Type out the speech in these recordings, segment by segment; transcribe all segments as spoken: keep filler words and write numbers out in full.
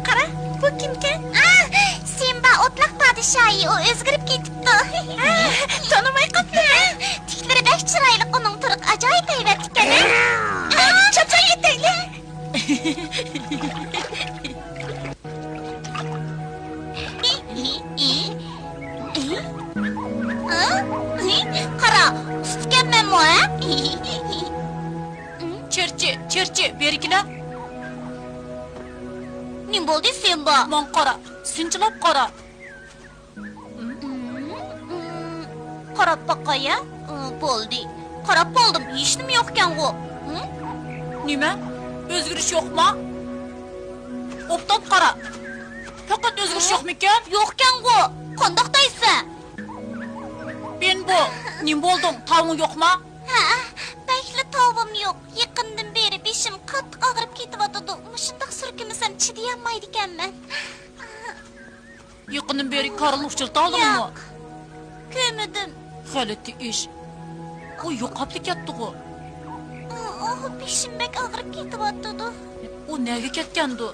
قارا، بۇ كىمكەن؟ ئا، سىمبا ئوتلاق پادىشاھى، ئۇ ئۆزگىرىپ كېتىپتۇ. ئا، تونۇماي قاپتىمەن. تىكلىرى بەك چىرايلىق، ئۇنىڭ تۇرقى ئاجايىپ ھەيۋەتلىككەن. ئا، چاپچان يېتەيلى. قارا، ئۇستىكەنمەنمۇ، ھە؟ چىرچى، چىرچى، بېرى كېلە. نېمە بولدى، سىمبا؟ ماڭا قارا، سىنچىلاپ قارا. قاراپ باقاي، ھە؟ بولدى. قاراپ بولدۇم، ھېچنېمە يوقكەنغۇ. نېمە؟ ئۆزگىرىش يوقما؟ ئوبدان قارا. پەقەت ئۆزگىرىش يوقمىكەن؟ يوقكەنغۇ. قانداق دەيسەن؟ بىمبو، نېمە بولدۇڭ؟ تاۋۇڭ يوقما؟ ھە، بەكلا تاۋۇم يوق. يېقىندىن بېرى بېشىم قاتتىق ئاغرىپ كېتىۋاتىدۇ. مۇشۇنداق سۈركىمىسەم چىدىيالمايدىكەنمەن. يېقىندىن بېرى كارلنى ئۇچرىتالدىڭمۇ؟ ياق، كۆرمىدىم. غەلىتە ئىش. ئۇ يوقاپلا كەتتىغۇ؟ ئۇ، ئۇ، بېشىم بەك ئاغرىپ كېتىۋاتىدۇ. ئۇ نەگە كەتكەندۇ؟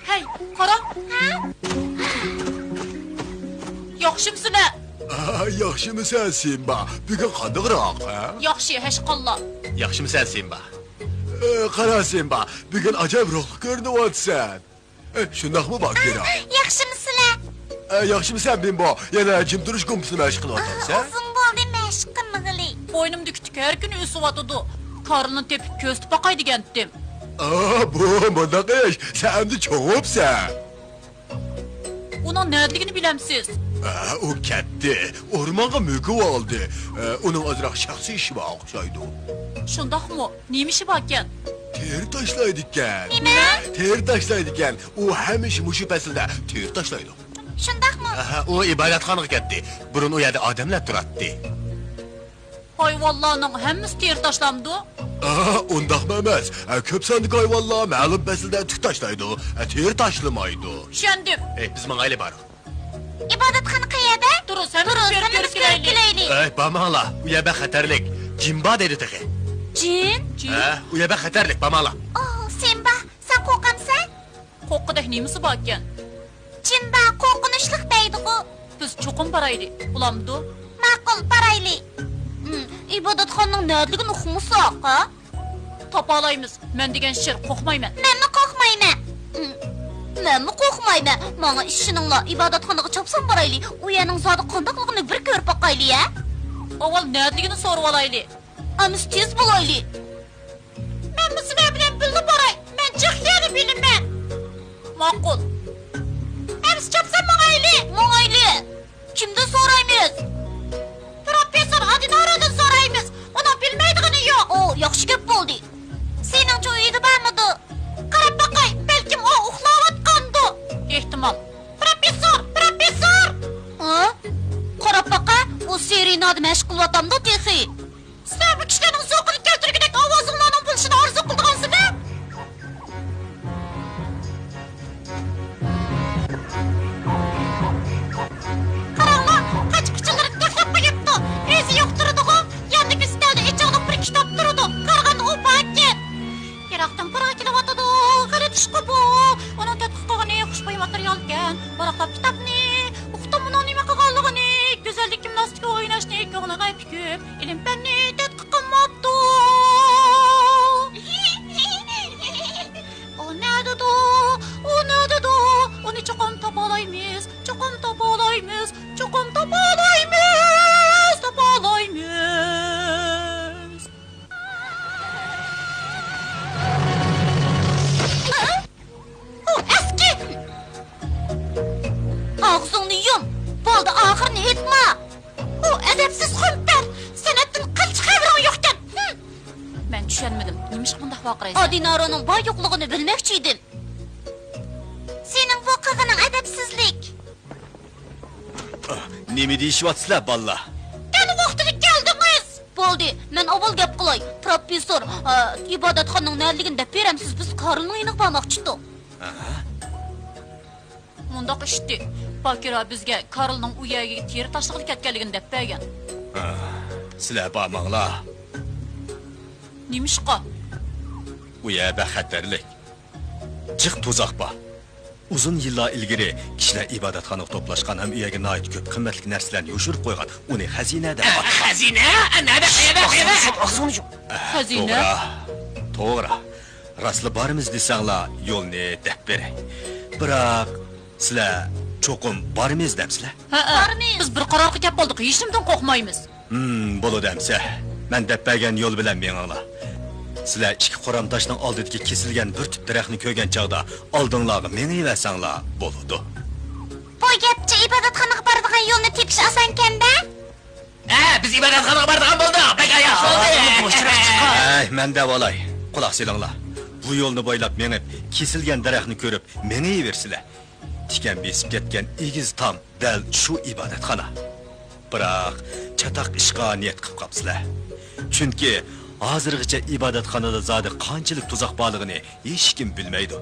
ھەي، قارا! ياخشىمسىلەر؟ ئا، ياخشىمىسەن، سىمبا؟ بۈگۈن قانداقراق، ھە؟ ياخشى، ھەشقاللا. ياخشىمىسەن، سىمبا؟ ئە، قارا، سىمبا، بۈگۈن ئاجايىپ روھلۇق كۆرۈنۈۋاتىسەن. ئە، شۇنداقمۇ، باگىرا؟ ياخشىمسىلەر؟ ئە، ياخشىمىسەن، بىمبو؟ يەنە جىم تۇرۇش گۇمپىسىنى مەشىق قىلىۋاتامسەن؟ ئۇزۇن بولدى مەشىق قىلمىغىلى. بوينۇمدىكى تۈك ھەر كۈنى ئۆسۈۋاتىدۇ. كارلنى تېپىپ كۆزىتىپ باقاي دېگەنتىم. ئا، بۇ مۇنداق ئىش. سەن ئەمدى چوڭ بوپسەن. ئۇنىڭ نەدىلىكىنى بىلەمسىز؟ ئا، ئۇ كەتتى. ئورمانغا مۆكۈۋالدى. ئا، ئۇنىڭ ئازراق شەخسىي ئىشى بار ئوخشايدۇ. شۇنداقمۇ؟ نېمە ئىشى باركەن؟ تېرە تاشلايدىكەن. نېمە؟ تېرە تاشلايدىكەن. ئۇ ھەمىشە مۇشۇ پەسىلدە تېرە تاشلايدۇ. شۇنداقمۇ؟ ئاھا، ئۇ ئىبادەتخانىغا كەتتى. بۇرۇن ئۇ يەردە ئادەملەر تۇراتتى. ھايۋانلارنىڭ ھەممىسى تېرە تاشلامدۇ؟ ئاھا، ئۇنداقمۇ ئەمەس. ھە، كۆپ ساندىكى ھايۋانلار مەلۇم پەسىلدە تۈك تاشلايدۇ. ھە، تېرە تاشلىمايدۇ. چۈشەندىم. ئەي، بىز ماڭايلى، بارۇق. ئىبادەتخانا قەيەردە؟ دۇرۇس، ھەممىمىز بېرىپ كۆرۈپ كېلەيلى. ئەي، بارماڭلار، ئۇ يەر بەك خەتەرلىك. جىن بار دەيدۇ تېخى. جىن؟ ھە، ئۇ يەر بەك خەتەرلىك، بارماڭلار. ئوھ، سىمبا، سەن قورقامسەن؟ دەك نېمىسى باركەن؟ جىمبا، قورقۇنچلۇق دەيدىغۇ. بىز چوقۇم بارايلى، بولامدۇ؟ ماقۇل، بارايلى. ھىم، ئىبادەتخانىنىڭ نەدىلىكىنى ئۇقمىساق، ھە؟ تاپالايمىز. مەن دېگەن شىر، قورقمايمەن. مەنمۇ قورقمايمەن. ھىم، مەنمۇ قورقمايمەن. ماڭا ئىشىنىڭلار، ئىبادەتخانىغا چاپسان بارايلى. ئۇ يەرنىڭ زادى قانداقلىقىنى بىر كۆرۈپ باقايلى، ھە؟ ئاۋۋال نەدىلىكىنى سورىۋالايلى. ئەمىسە تېز بولايلى. مەنمۇ سىلەر بىلەن بىللە باراي، مەن جىق يەرنى بىلىمەن. ماقۇل. ئەمىسە چاپسان ماڭايلى. ماڭايلى. كىمدىن سورايمىز؟ پروفېسسور ئادىنارودىن سورايمىز. ئۇنىڭ بىلمەيدىغىنى يوق. ئۇ ياخشى گەپ بولدى. سېنىڭچە ئۆيدە بارمىدۇ؟ قاراپ باقاي، بەلكىم ئۇ ئۇخلاۋاتقاندۇ. ئېھتىمال. پروفېسسور، پروفېسسور! ھە؟ قاراپ باقە، ئۇ سېرېنادا مەشىق قىلىۋاتامدۇ تېخى؟ سىلەر بۇ كىشىلەرنىڭ زوقىنى كەلتۈرگۈدەك ئاۋازىڭلارنىڭ بولۇشىنى ئارزۇ قىلىدىغانسىلەر؟ قاراڭلار، قاچا-قۇچىلىرىنى تېخىلاپ قويۇپتۇ. ئۆزى يوق تۇرىدىغۇ، ياندىكى ئۈستەلدە ئېچىقلىق بىر كىتاب تۇرىدۇ. قارىغاندا ئۇ باركەن. يىراقتىن پۇراق كېلىۋاتىدۇ. غەلىتە ئىشقۇ بۇ. ئۇنىڭ تەتقىق قىلغىنى خۇشبۇي ماتېرىيالكەن. ۋاراقلاپ كىتابنى، ئۇقتۇم ئۇنىڭ نېمە قىلغانلىقىنى، گۈزەللىككە مۇناسىۋەتلىك ئويناشنى كۆڭلىگە پۈكۈپ، ئىلىم-پەننى تەتقىق قىلماپتۇ. ئۇ نەدىدۇ؟ ئۇ نەدىدۇ؟ ئۇنى چوقۇم تاپالايمىز، چوقۇم تاپالايمىز، چوقۇم تاپالايمىز، تاپالايمىز. ئۇ ئەسكى! ئاغزىڭنى يۇم! بولدى، ئاخىرىنى ئېيتما! ئۇ ئەدەپسىز خۇمپەر! سەنئەتتىن قىلچە خەۋىرىڭ يوقكەن! ھىم! مەن چۈشەنمىدىم، نېمىشقا بۇنداق ۋارقىرايسەن؟ ئادىنارونىڭ بار يوقلۇقىنى بىلمەكچى ئىدىم. سېنىڭ بۇ قىلغىنىڭ ئەدەپسىزلىك. نېمە دېيىشىۋاتىسىلەر، بالىلار؟ دەل ۋاقتىدا كەلدىڭىز! بولدى، مەن ئاۋۋال گەپ قىلاي. پروفېسسور، ئا، ئىبادەتخانىنىڭ نەدىلىكىنى دەپ بېرەمسىز؟ بىز كارلنىڭ يېنىغا بارماقچىتۇق. ئەھە. مۇنداق ئىشتى. باكىرا بىزگە كارلنىڭ ئۇ يەرگە تېرە تاشلىغىلى كەتكەنلىكىنى دەپ بەرگەن. ئەھ، سىلەر بارماڭلار. نېمىشقا؟ ئۇ يەر بەك خەتەرلىك. جىق تۇزاق بار. ئۇزۇن يىللار ئىلگىرى كىشىلەر ئىبادەتخانىغا توپلاشقان ھەم ئۇ يەرگە ناھايىتى كۆپ قىممەتلىك نەرسىلەرنى يوشۇرۇپ قويغان. ئۇنى خەزىنە دەپ ئاتىغان. خەزىنە؟ نەدە، قەيەردە، قەيەردە؟ ئاغزىڭنى يۇم. خەزىنە؟ توغرا، توغرا. راستلا بارىمىز دېسەڭلار، يولنى دەپ بېرەي. بىراق، سىلەر چوقۇم بارىمىز دەپسىلەر. ھەئە، بارىمىز. بىز بىر قارارغا كەپ قالدۇق، ھېچنېمىدىن قورقمايمىز. ھىم، بولىدۇ ئەمسە. مەن دەپ بەرگەن يول بىلەن مېڭىڭلار. سىلەر ئىككى قورام تاشنىڭ ئالدىدىكى كېسىلگەن بىر تۈپ دەرەخنى كۆرگەن چاغدا ئالدىڭلارغا مېڭىۋەرسەڭلار بولىدۇ. بۇ گەپچە ئىبادەتخانىغا بارىدىغان يولنى تېپىش ئاسانكەن-دە؟ ھە، بىز ئىبادەتخانىغا بارىدىغان بولدۇق. بەك ياخشى بولدى. ھەي، مەن دەۋالاي. قۇلاق سېلىڭلار. بۇ يولنى بويلاپ مېڭىپ، كېسىلگەن دەرەخنى كۆرۈپ مېڭىۋېرىسىلەر. تىكەن بېسىپ كەتكەن ئېگىز تام دەل شۇ ئىبادەتخانا. بىراق، چاتاق ئىشقا نىيەت قىلىپ قاپسىلەر. چۈنكى ھازىرغىچە ئىبادەتخانىدا زادى قانچىلىك تۇزاق بارلىقىنى ھېچكىم بىلمەيدۇ.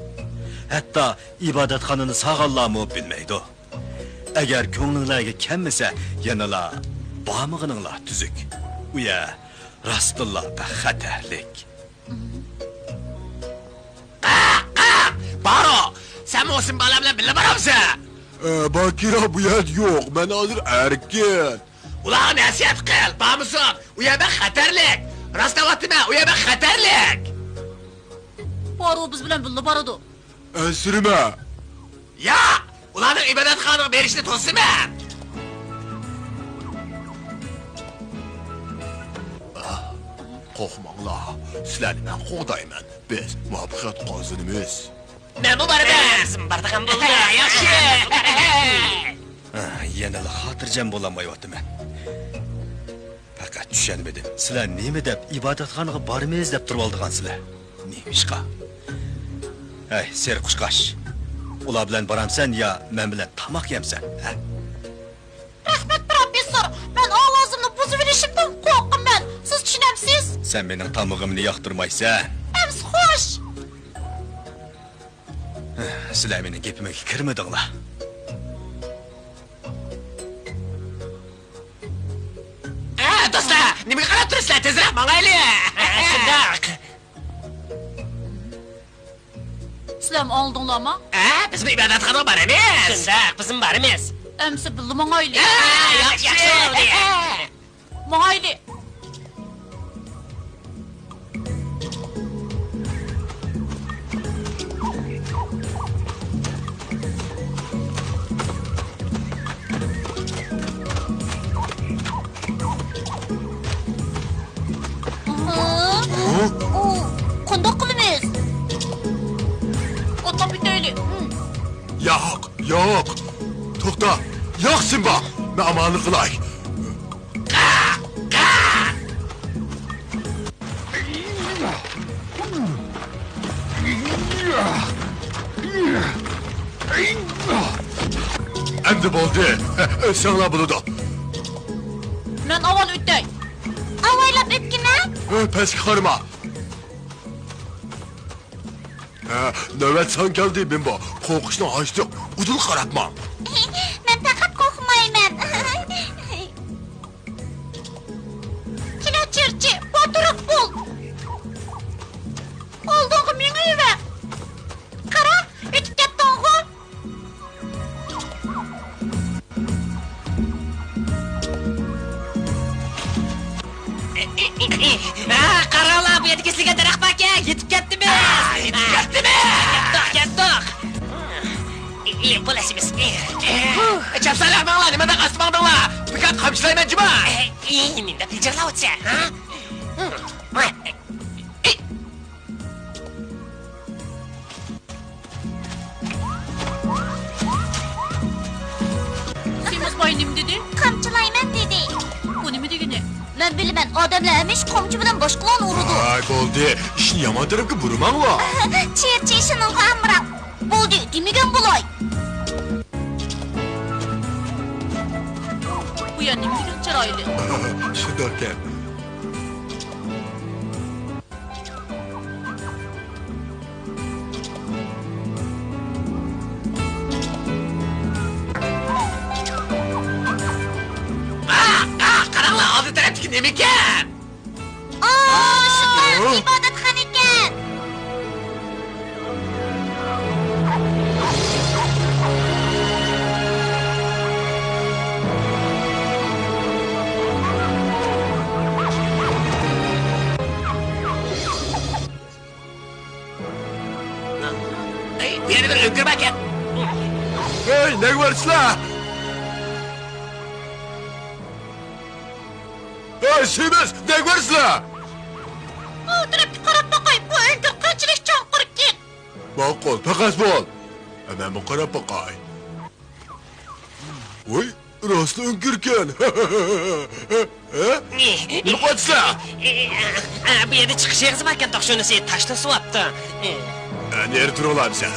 ھەتتا ئىبادەتخانىنى سالغانلارمۇ بىلمەيدۇ. ئەگەر كۆڭلۈڭلارغا كەلمىسە، يەنىلا بارمىغىنىڭلار تۈزۈك. ئۇ يەر راستتىنلا بەك خەتەرلىك. قاق، قاق! بارو! سەن مۇسىم بالا بىلەن بىللە بارامسەن؟ ئە، باكىرا بۇ يەردە يوق، مەن ھازىر ئەركىن. ئۇلارغا نەسىھەت قىل، بارمىسۇن؟ ئۇ يەر بەك خەتەرلىك. راست دەۋاتىمەن، ئۇ يەر بەك خەتەرلىك. بارو بىز بىلەن بىللە بارىدۇ. ئەنسىرىمە! ياق! ئۇلارنىڭ ئىبادەتخانىغا بېرىشىنى توسىمەن! قورقماڭلار، سىلەرنى مەن قوغدايمەن. بىز مۇۋەپپەقىيەت قازىنىمىز. مەنمۇ بارىمەن. بىزمۇ بارىدىغان بولدۇق. ياخشى. يەنىلا خاتىرجەم بولالمايۋاتىمەن. پەقەت چۈشەنمىدىم، سىلەر نېمە دەپ ئىبادەتخانىغا بارىمىز دەپ تۇرۇۋالىدىغانسىلەر؟ نېمىشقا؟ ھەي، سېرىق قۇشقاچ، ئۇلار بىلەن بارامسەن يا مەن بىلەن تاماق يەمسەن، ھە؟ رەھمەت، پروفېسسور، مەن ئاۋازىمنى بۇزۇۋېلىشىمدىن قورقىمەن، سىز چۈشىنەمسىز؟ سەن مېنىڭ تامىقىمنى ياقتۇرمايسەن. ئەمىسە خوش! سىلەر مېنىڭ گېپىمگە كىرمىدىڭلار. ئە، دوستلار، نېمىگە قاراپ تۇرىسىلەر؟ تېزرەك ماڭايلى. شۇنداق. سىلەرمۇ ئاڭلىدىڭلارمۇ؟ ئە، بىزمۇ ئىبادەتخانىغا بارىمىز. شۇنداق، بىزمۇ بارىمىز. ئەمسە بىللە ماڭايلى. ھە، ياخشى، ياخشى بولدى. ماڭايلى. قانداق قىلىمىز؟ ئاتلاپ ئۆتەيلى. ياق، ياق. توختا. ياق، سىمبا. مەن ئامانلىق قىلاي. ئەمدى بولدى. ئۆتسەڭلار بولىدۇ. مەن ئاۋۋال ئۆتەي. ئاۋايلاپ ئۆتكىنە. پەسكە قارىما. ھە، نۆۋەت ساڭا كەلدى، بىمبو. قورقۇشنىڭ ھاجىتى يوق. ئۇدۇل قاراپ ماڭ. مەن پەقەت قورقمايمەن. كېلە، چىرچى، باتۇراق بول. ئالدىڭغا مېڭىۋەر. قارا، ئۆتۈپ كەتتىڭغۇ. ھە، قاراڭلار، بۇ يەردە كېسىلگەن دەرەخ باركەن، يېتىپ كەتتىمىز. ھە، يېتىپ كەتتىمىز. كەتتۇق، كەتتۇق. بولۇشىمىز. چاپسانراق ماڭلا، نېمانداق ئاستا ماڭدىڭلار؟ بىكار قامچىلايمەن جۇما. نېمىنداق پىلجىرلاۋاتىسەن، ھە؟ سېمىز باي نېمە دېدى؟ قامچىلايمەن دېدى. بۇ نېمە دېگىنى؟ مەن بىلىمەن، ئادەملەر ھەمىشە قامچا بىلەن باشقىلارنى ئۇرىدۇ. ھاي، بولدى، ئىشنى يامان تەرەپكە بۇرىماڭلار. چىرچى شۇنىڭغا ئامراق. بولدى، دېمىگەن بولاي. بۇ يەر نېمە دېگەن چىرايلىق. شۇنداقكەن. ئاھ، ئاھ، قاراڭلار، ئالدى تەرەپتىكى نېمىكەن؟ ئاھ، شۇنداق، ئىبادەتخانا ئىكەن. ئەي، بۇ يەردە بىر ئۆڭكۈر باركەن. ھەي، نەگە بارىسىلەر؟ ھەي، سېمىز، نەگە بارىسىلەر؟ ئۇ تەرەپكە قاراپ باقاي، بۇ ئۆڭكۈر قانچىلىك چوڭقۇركىن. ماقۇل، پەقەس بول. مەنمۇ قاراپ باقاي. ۋوي، راستلا ئۆڭكۈركەن. ھە؟ نېمە قىلىۋاتىسىلەر؟ بۇ يەردە چىقىش ئېغىزى باركەن، شۇنىسى تاشلا سۇۋاپتۇ. نېرى تۇرۇڭلار دېسە.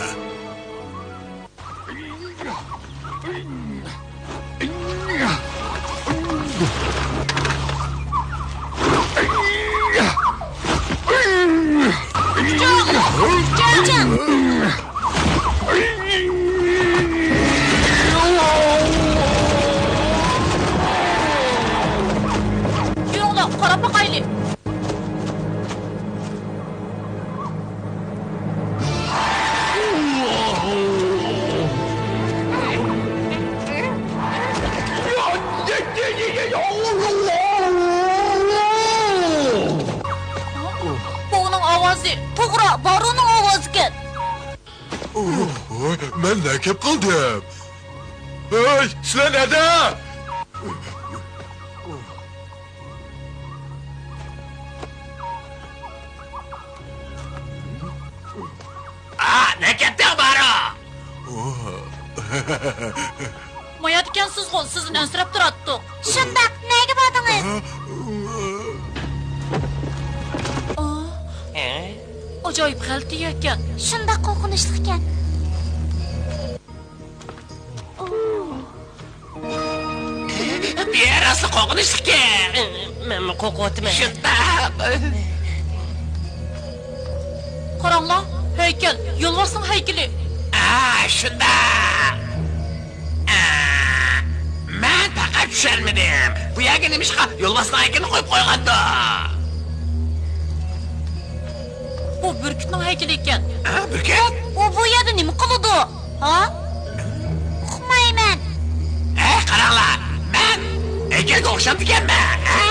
يۈرۈڭلار، قاراپ باقايلى. بۇ ئۇنىڭ ئاۋازى. توغرا، بارۇنىڭ ئاۋازىكەن. ۋوي، مەن نەگە كەپ قالدىم؟ ھەي، سىلەر نەدە؟ ئا، نەگە كەتتىڭ، بارۇ؟ ماياتىكەنسىزغۇ، سىزدىن ئەنسىرەپ تۇراتتۇق. شۇنداق، نەگە باردىڭىز؟ ئا، ئاجايىپ غەلىتە يەركەن. شۇنداق قورقۇنچلۇقكەن. بۇ يەر ئاستا قورقۇنچلۇقكەن. مەنمۇ قورقۇۋاتىمەن. شۇنداق. قاراڭلار، ھەيكەل، يولۋاسنىڭ ھەيكىلى. ئا، شۇنداق. ئا، مەن پەقەت چۈشەنمىدىم. بۇ يەرگە نېمىشقا يولۋاسنىڭ ھەيكىلىنى قويۇپ قويغاندۇ؟ بۇ بۈركۈتنىڭ ھەيكىلى ئىكەن. ئا، بۈركۈت؟ ئۇ بۇ يەردە نېمە قىلىدۇ؟ ھا؟ تاپتىكەنمەن، ھە؟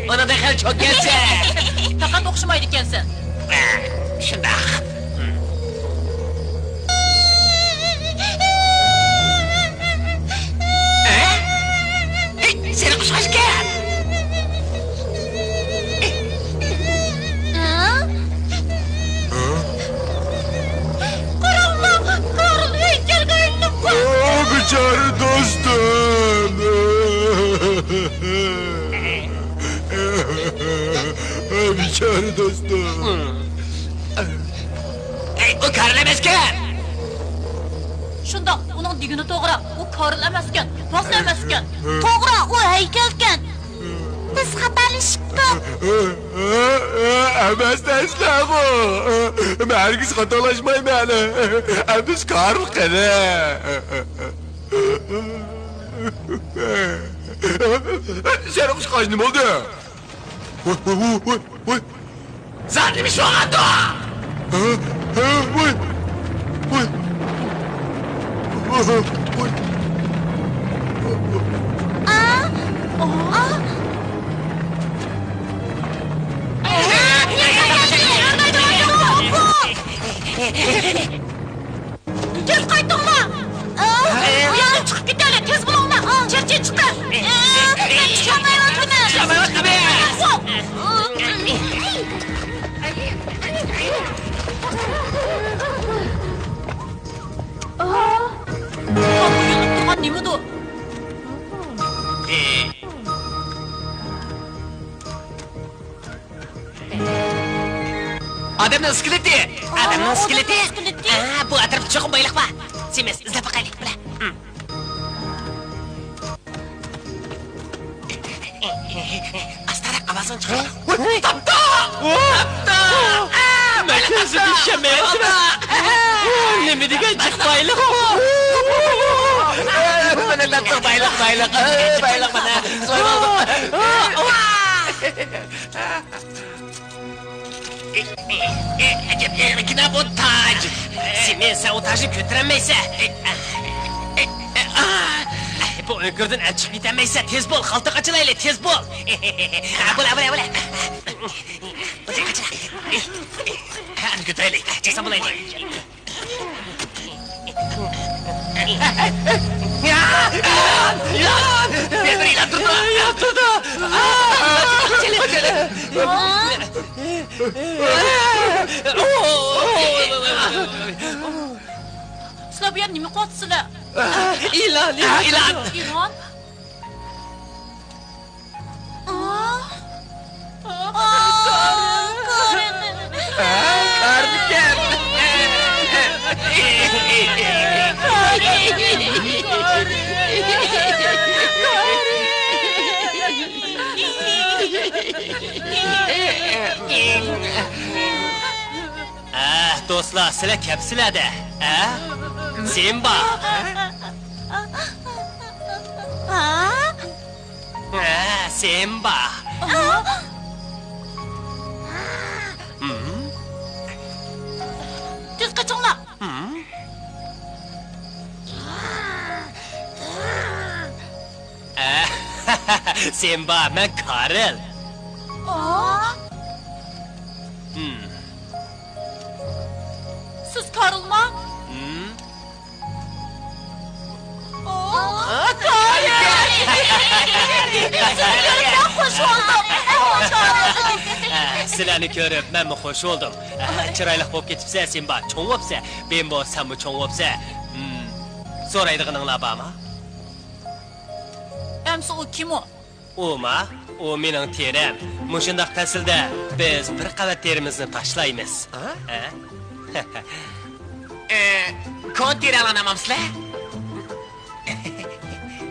ئۇنىڭدەك خېلى چوڭ ئىكەنسەن. پەقەت ئوخشىمايدىكەنسەن. ھە، شۇنداق. ھە؟ ھەي، سېرىق قۇشقاچكەن. ھە؟ ھە؟ قاراڭلار، كارل ھەيكەلگە ئايلىنىپ قالدى. ئا، بىچارە دوستۇم. ئا، بىچارە دوستۇم. ئەي، ئۇ كارل ئەمەسكەن. شۇنداق، ئۇنىڭ دېگىنى توغرا. ئۇ كارل ئەمەسكەن، راست ئەمەسكەن. توغرا، ئۇ ھەيكەلكەن. بىز خاتالىشىپتۇق. ئەمەس دەيسىلەرغۇ؟ مەن ھەرگىز خاتالاشمايمەن. ئەمىسە كارل قېنى؟ سېرىق قۇشقاچ، نېمە بولدى؟ ۋاي، ۋاي، ۋاي، ۋاي، ۋاي. زادى نېمە ئىش بولغاندۇ؟ ھە؟ ھە؟ ۋاي. ۋاي. ۋاي. ۋاي. تېز قايتىڭلار! ياندىن چىقىپ كېتەيلى، تېز بولۇڭلار! چېرچى چىقتى! مەن چىقالمايۋاتىمەن! چىقالمايۋاتىمەن! بۇ يېنىپ تۇرغان نېمىدۇ؟ ئادەمنىڭ ئىسكىلىتى! ئادەمنىڭ ئىسكىلىتى! ئادەمنىڭ ئىسكىلىتى! ئا، بۇ ئەتراپتا چوقۇم بايلىق بار. سېمىز، ئىزدەپ باقايلى. بىلە. ئاستاراق ئاۋازىڭ چىقار. ھە؟ تاپتۇق! تاپتۇق! ئا، مەن كۆزۈمگە ئىشەنمەيۋاتىمەن. ئا! نېمە دېگەن جىق بايلىق! مانا تاپتۇق بايلىق، بايلىق. ئا، بايلىق مانا. سويۇپ ئالدۇق. ئەجەب يېرىكىنا بۇ تاج. سېمىز، سەن ئۇ تاجنى كۆتۈرەلمەيسەن. بۇ ئۆڭكۈردىن ئەنچىقىپ يېتەلمەيسەن. تېز بول، خالتا قاچىلايلى، تېز بول. بولە، بولە، بولە. قاچىلا. ھە، ئەمدى كۆتۈرەيلى. چىقسا بولايلى. يان! يان! يان! يان! يان! يان! يان! سىلەر بۇ يەردە نېمە قىلىۋاتىسىلەر؟ ئىلان، ئىلان. ئىلان؟ ئە، دوستلار، سىلەر كەپسىلەر-دە، ئە؟ سىمبا! ھە؟ ھە، سىمبا! ھىم؟ تېز قېچىڭلار! ھىم؟ ئە، سىمبا، مەن كارل. ئا؟ ھىم. سىز كارلما؟ ھىم. ئا، كارل! سىزنى كۆرۈپ مەن خوش بولدۇم. ئە، سىلەرنى كۆرۈپ مەنمۇ خوش بولدۇم. ئە، چىرايلىق بولۇپ كېتىپسەن، سىمبا. چوڭ بوپسەن. بىمبو، سەنمۇ چوڭ بوپسەن. ھىم. سورايدىغىنىڭلار بارمۇ؟ ئەمسە ئۇ كىم ئۇ؟ ئۇما؟ ئۇ مېنىڭ تېرەم. مۇشۇنداق پەسىلدە بىز بىر قەۋەت تېرىمىزنى تاشلايمىز. ھە؟ ھە؟ ئە، كونا تېرەڭلارنى ئالمامسىلەر؟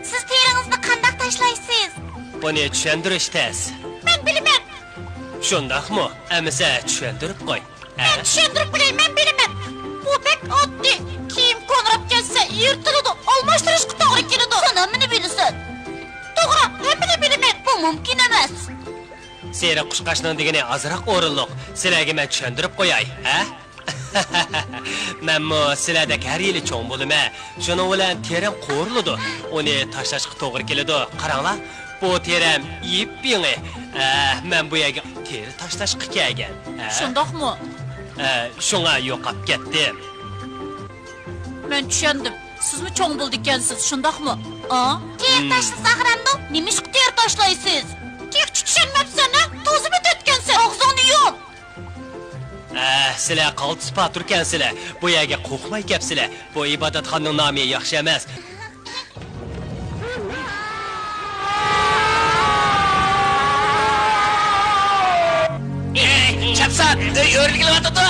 سىز تېرىڭىزنى قانداق تاشلايسىز؟ بۇنى چۈشەندۈرۈش تەس. مەن بىلىمەن. شۇنداقمۇ؟ ئەمىسە چۈشەندۈرۈپ قوي. مەن چۈشەندۈرۈپ بېرەي، مەن بىلىمەن. بۇ بەك ئاددىي. كىيىم كونىراپ كەتسە، يىرتىلىدۇ، ئالماشتۇرۇشقا توغرا كېلىدۇ. سەن ھەممىنى بىلىسەن. توغرا، ھەممىنى بىلىمەن. بۇ مۇمكىن ئەمەس. سېرىق قۇشقاچنىڭ دېگىنى ئازراق ئورۇنلۇق. سىلەرگە مەن چۈشەندۈرۈپ قوياي، ھە؟ مەنمۇ سىلەردەك ھەر يىلى چوڭ بولىمەن. شۇنىڭ بىلەن تېرەم قورۇلىدۇ. ئۇنى تاشلاشقا توغرا كېلىدۇ. قاراڭلار، بۇ تېرەم يېپيېڭى. ئە، مەن بۇ يەرگە تېرە تاشلاشقا كەلگەن. ئە؟ شۇنداقمۇ؟ ئە، شۇڭا يوقاپ كەتتىم. مەن چۈشەندىم. سىزمۇ چوڭ بولىدىكەنسىز، شۇنداقمۇ؟ ئا؟ تېرە تاشلىسا ئاغرامدۇ؟ نېمىشقا تېرە تاشلايسىز؟ تېخىچە چۈشەنمەپسەن، ھە؟ تازىمۇ تۆتكەنسەن. ئاغزىڭنى يۇم! ئە، سىلەر قالتىس پاتۇركەنسىلەر. بۇ يەرگە قورقماي كەپسىلەر. بۇ ئىبادەتخانىنىڭ نامى ياخشى ئەمەس. ئەي، چاپسان، ئۆي ئۆرۈلگىلى ئاتىدۇ.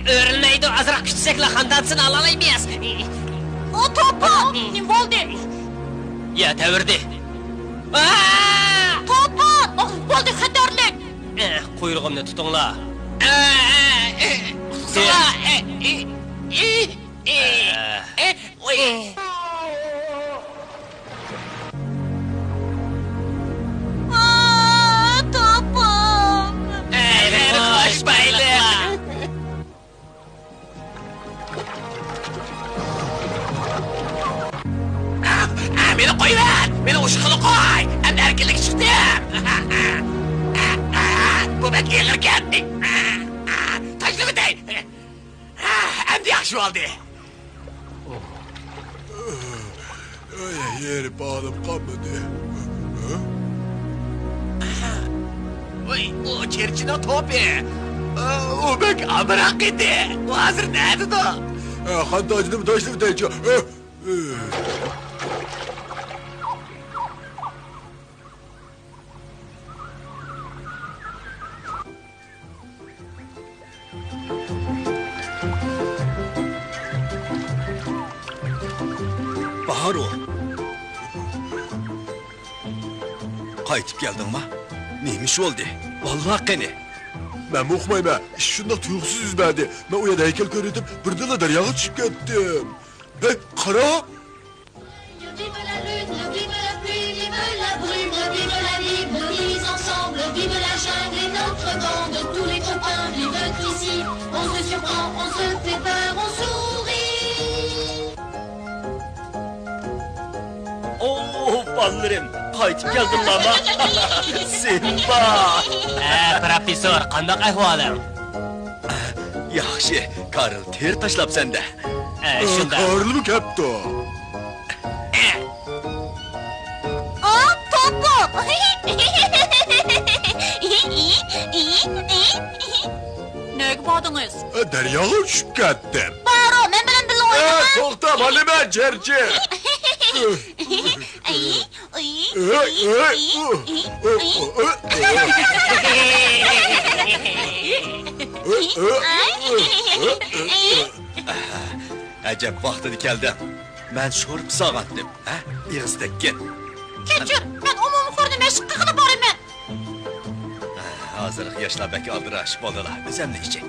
ئۆرۈلمەيدۇ، ئازراق كۈتسەكلا خانتانسىنى ئالالايمىز. ئۇ توپا! نېمە بولدى؟ يا تەۋردى. ئا! توپا! ئوھ، بولدى، خەتەرلىك! ئە، قۇيرۇغۇمنى تۇتۇڭلار. ئە، ئە، ئە، ئە، ئە، ئە، ئە، ئە، ئوي. ئا، توپام! ئە، خوش بايلىق. ئە، مېنى قويۇۋەت! مېنى ئۇششۇققىلا قوي! ئەمدى ئەركىنلىككە چىقتىم! بۇ بەك ئېغىركەن! تاشلىۋېتەي! ئەمدى ياخشى بولدى! ئەي، يېرى پالىم قالمىدى. ۋاي، ئۇ چېرچىنىڭ توپى. ئۇ بەك ئامراق ئىدى. ئۇ ھازىر نەدىدۇ؟ خانتاجنىمۇ تاشلىۋېتەيچۇ. باھارۇ! قايتىپ كەلدىڭما؟ نېمە ئىش بولدى؟ بالىلار قېنى؟ مەنمۇ ئۇقمايمەن. ئىش شۇنداق تۇيۇقسىز يۈز بەردى. مەن ئۇ يەردە ھەيكەل كۆرۈۋېتىپ، بىردىنلا دەرياغا چۈشۈپ كەتتىم. بەك قارا! Vive la lune, vive la pluie, vive la brume, vive l'abîme, nous vivons ensemble, vive la jungle et notre bande, tous les copains vivent ici. On se surprend, on se fait peur, on sourit. ئوو، بالىلىرىم، قايتىپ كەلدىڭلارمۇ؟ سىمبا! ھە، پروفېسسور، قانداق ئەھۋالىڭ؟ ياخشى، كارل تېرە تاشلاپسەن-دە. ئە، شۇنداق. كارلمۇ كەپتۇ. ئا، توپۇق! نەگە باردىڭىز؟ ئە، دەرياغا چۈشۈپ كەتتىم. بارۇ، مەن بىلەن بىللە ئە، ئوينىما. توختا، مانا مەن چېرچى. ئەي، ئەي، ئەي، ئەي، ئەي، ئەي. ئەجەب ۋاقتىدا كەلدىڭ. مەن شورپا سالغانتىم، ھە؟ ئېغىز تەگكىن. كەچۈر، مەن ئومۇمىي خورنى مەشىق قىلغىلى بارىمەن. ھازىرقى ياشلار بەك ئالدىراش، بولدىلا، ئۆزەمنى ئىچەي.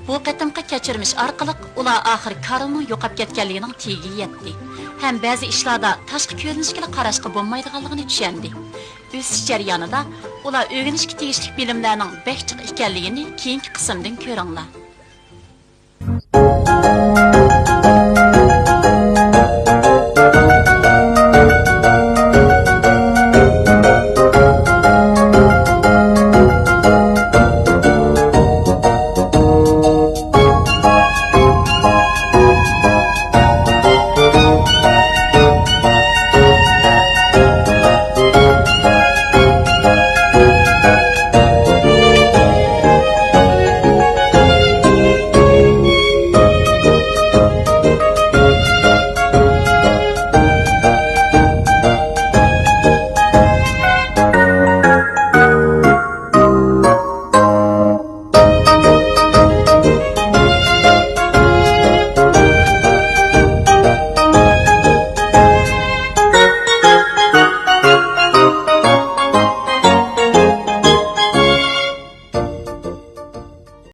بۇ قېتىمقى كەچۈرمىش ئارقىلىق ئۇلار ئاخىر كارلنىڭ يوقاپ كەتكەنلىكىنىڭ تېگىگە يەتتى ھەم بەزى ئىشلاردا تاشقى كۆرۈنۈشكىلا قاراشقا بولمايدىغانلىقىنى چۈشەندى. ئۆسۈش جەريانىدا ئۇلار ئۆگىنىشكە تېگىشلىك بىلىملەرنىڭ بەك جىق ئىكەنلىكىنى كېيىنكى قىسىمدىن كۆرۈڭلار.